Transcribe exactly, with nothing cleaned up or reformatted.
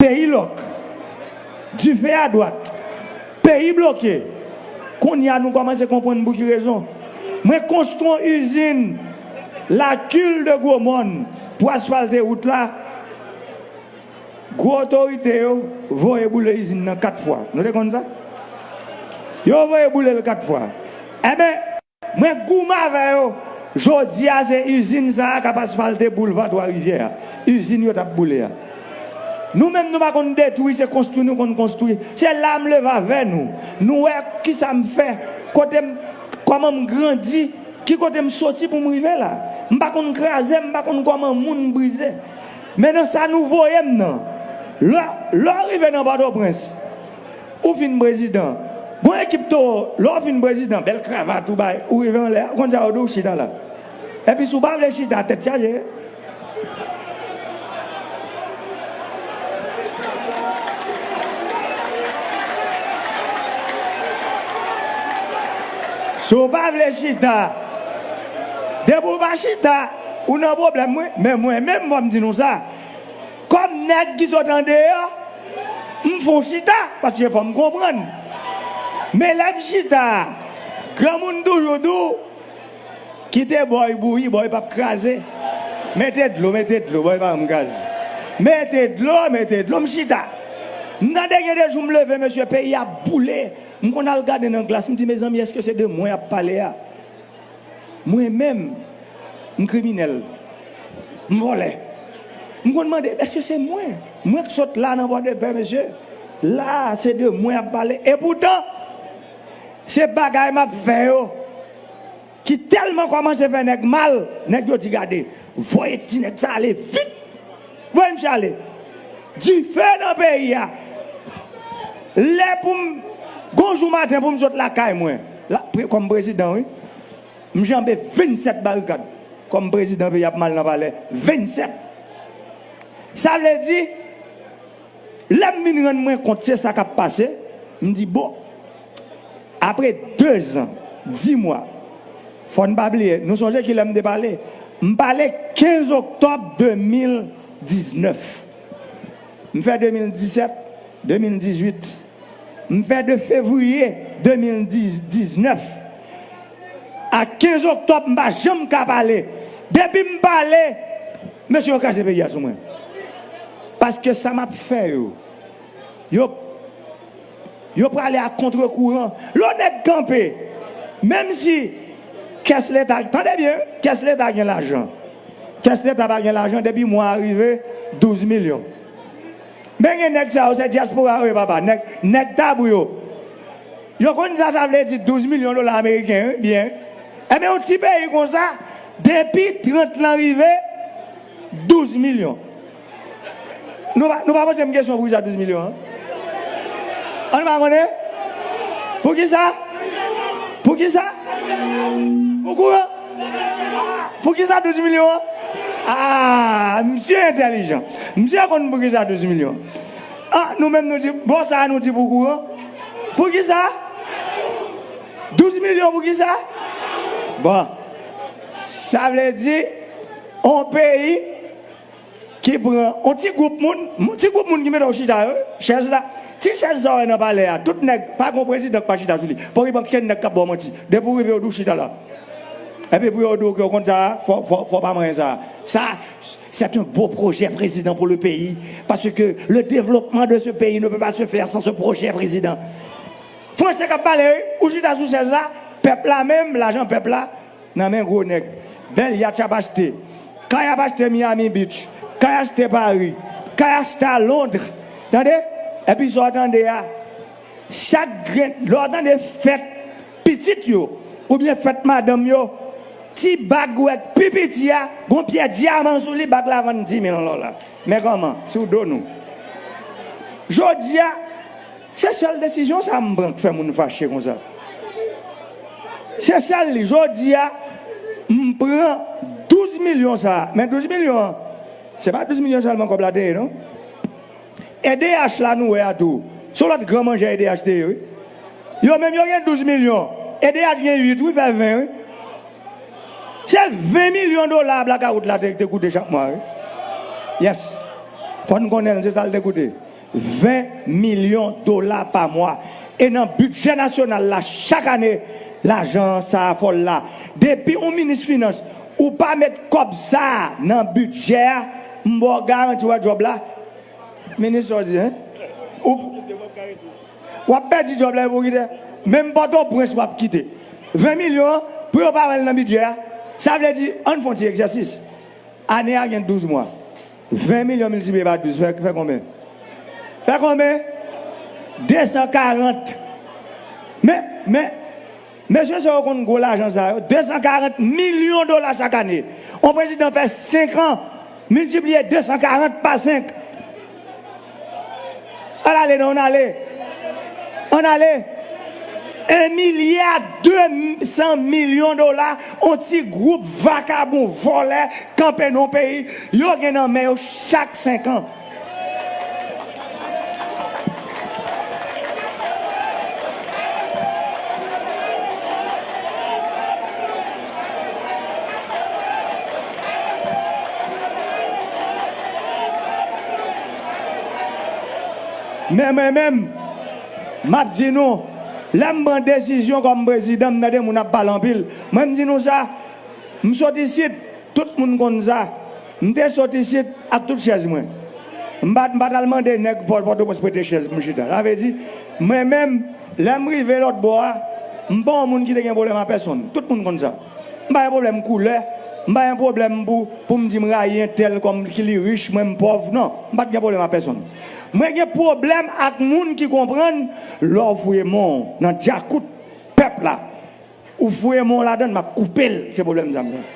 Peyi lòk. Dife adwat. Peyi bloke. Kounye a nou kòmanse konprann pou ki rezon. Mwen konstwi yon izin Lakil de Gwomòn pou asfalte wout la. Gwo otorite yo voye boule izin nan kat fwa. Nou te konn sa? Yo voye boule l kat fwa. Enben, mwen goumen avè yo. Jodi a, se izin sa a k ap asfalte boulva Twa Rivyè a. Izin yo t ap boule a. Nou menm, nou pa konn detwi, se konstwi nou konn konstwi. Se la m leve avè nou. Nou wè kisa m fè, kote m, kòman m grandi, ki kote m soti pou m rive la. M pa konn kraze, m pa konn kòman moun brize. Men nan sa nou voye m nan. Lè, lè w rive nan Pòtoprens, ou fin prezidan. Gon ekip towo, lè w fin prezidan, bèl kravat ou bay, ou rive anlè a, ou konn sa yo di w, chita la. Epi si w pa vle chita, tèt chaje. Si w pa vle chita, depi w pa chita, ou nan pwoblèm, wi. Men mwen menm, fò m di nou sa. Kòm nèg ki sot andeyò, m fè yon chita, paske fò m konprann. Men lè m chita, granmoun toujou di w, kite bòy bouyi, bòy p ap kraze. Mete dlo, mete dlo, bòy pa janm kraze. Mete dlo, mete dlo, m chita. M tande gen de jou m leve, mesye, peyi a boule. M konn al gade nan glas, m di, mezanmi, èske se de mwen y ap pale a? Mwen menm, m kriminèl, m vòlè. M konn mande, èske se mwen? Mwen k sot la nan Pòdepè, mesye. La, se de mwen y ap pale. Epoutan, se bagay m ap fè yo ki tèlman kòmanse fè nèg mal, nèg yo di, gade, voye ti nèg sa ale vit. Voye misye ale. Dife nan peyi a. Lè pou m, gon jou maten pou m sot lakay mwen, la, pre-, kòm prezidan, wi. M janbe vennsèt barikad kòm prezidan peyi ap mal nan palè. Vennsèt. Sa vle di, lè m vin rann mwen kont se sa k ap pase, m di, bon, apre dezan, dis mwa, fò n pa bliye, nou sonje ki lè m te pale? M pale kenz oktòb de mil diznèf. M fè de mil disèt, de mil dizuit. M fè de fevriye de mil diznèf a kenz oktòb, m pa janm ka pale. Depi m pale, mesye yo kraze peyi a sou mwen. Paske sa m ap fè yo, yo, yo prale a kontre kouran. Lè yon nèg kanpe, menm si kès leta, tande byen, kès leta gen lajan. Kès leta pa gen lajan, depi mwa a rive, douz milyon. Men gen nèg sa yo, se dyaspora yo ye, papa. Nèg, nèg Tabou yo. Yo konn sa sa vle di douz milyon dola ameriken, wi, byen. Enben, yon ti peyi konsa, depi trant lan rive, douz milyon. Nou pa, nou pa poze m kesyon poukisa douz milyon an? An nou pa konnen? Poukisa? Poukisa? Pou kouran? Poukisa douz milyon an? Ah, misye entèlijan. Misye konn poukisa douz milyon. Ah, nou menm nou di, bò sa a nou di pou kouran. Poukisa? Douz milyon poukisa? Bon, sa vle di, on peyi ki pran on ti gwoup moun, ti gwoup moun ki mete w chita yo, chèz la, ti chèz sa w wè nan palè a, tout nèg, pa gon prezidan k pa chita sou li. Poko gen okenn nèg k ap ba w manti. Depi w rive, yo di w chita la. Epi pou yo di w ke w konn sa, fò, fò, fò pa manyen sa. Ça, c'est un beau projet, président, pour le pays. Parce que le développement de ce pays ne peut pas se faire sans ce projet, président. Franse k ap pale, wi. Ou chita sou chèz la, pèp la menm, lajan pèp la, nan men gwo nèg. Bèl yatch ap achte. Kay ap achte Miami Beach. Kay achte Paris. Kay achte a Londres. Tande? Epi sa w tande a, chak grenn, lè w tande fèt pitit yo, oubyen fèt madanm yo, ti bag ou wè k pi piti a, gon pyè dyaman sou li, bag la vann dis mil dola. Men kòman? Sou do nou. Jodi a, se sèl desizyon sa m pran k fè moun fache konsa. Se sèl li. Jodi a, m pran douz milyon sa a. Men douz milyon an, se pa douz milyon sèlman kòb la te ye, non. E D H la nou wè a tou. Se yon lòt gran manjè E D H te ye, wi. Yo menm yo gen douz milyon. E D H gen uit, wi, fè ven, wi. Se ven milyon dola blakawout la te, te koute chak mwa, wi. Yes. Fò n konnen l, se sa l te koute. Ven milyon dola pa mwa. E nan bidjè nasyonal la, chak ane, lajan sa a fò l la. Depi yon minis finans, ou pa met kòb sa a nan bidjè a, m ba w garanti w wè djòb la. Minis, sa w di, en? Ou, w ap pèdi djòb la epi w kite. Menm Pòtoprens w ap kite. Ven milyon an, pou yo pa wè l nan bidjè a, sa vle di, ann fè yon ti egzèsis. Ane a gen douz mwa. Ven milyon miltipliye pa douz fè, fè konbyen? Fè konbyen? De san karant. Men, men, mesye sa yo konn gwo lajan sa yo. De san karant milyon dola chak ane. Yon prezidan fè senk an, miltipliye de san karant pa senk. Ann ale, non, ann ale. Ann ale. En milya de san milyon dola, yon ti gwoup vakabon vòlè kanpe nan yon peyi, yo gen nan men yo chak senk an. Men mwen menm, m ap di nou, lè m pran desizyon kòm prezidan, m tande moun ap pale anpil. Mwen, m di nou sa, m sot isit, tout moun konn sa. M te sot isit ak tout chèz mwen. M pa, m pa t al mande nèg Pò-, Pòtoprens prete chèz pou m chita. Sa vle di, mwen menm, lè m rive lòt bò a, m pa yon moun ki te gen pwoblèm a pèsonn. Tout moun konn sa. M pa gen pwoblèm koulè. M pa gen pwoblèm pou, pou m di m rayi entèl kòm ki li rich, mwen m pòv. Non, m pa t gen pwoblèm ak pèsonn. Mwen gen pwoblèm ak moun ki konprann lè w fouye men w nan djakout pèp la, ou fouye men w ladan l, m ap koupe l. Se pwoblèm sa m gen.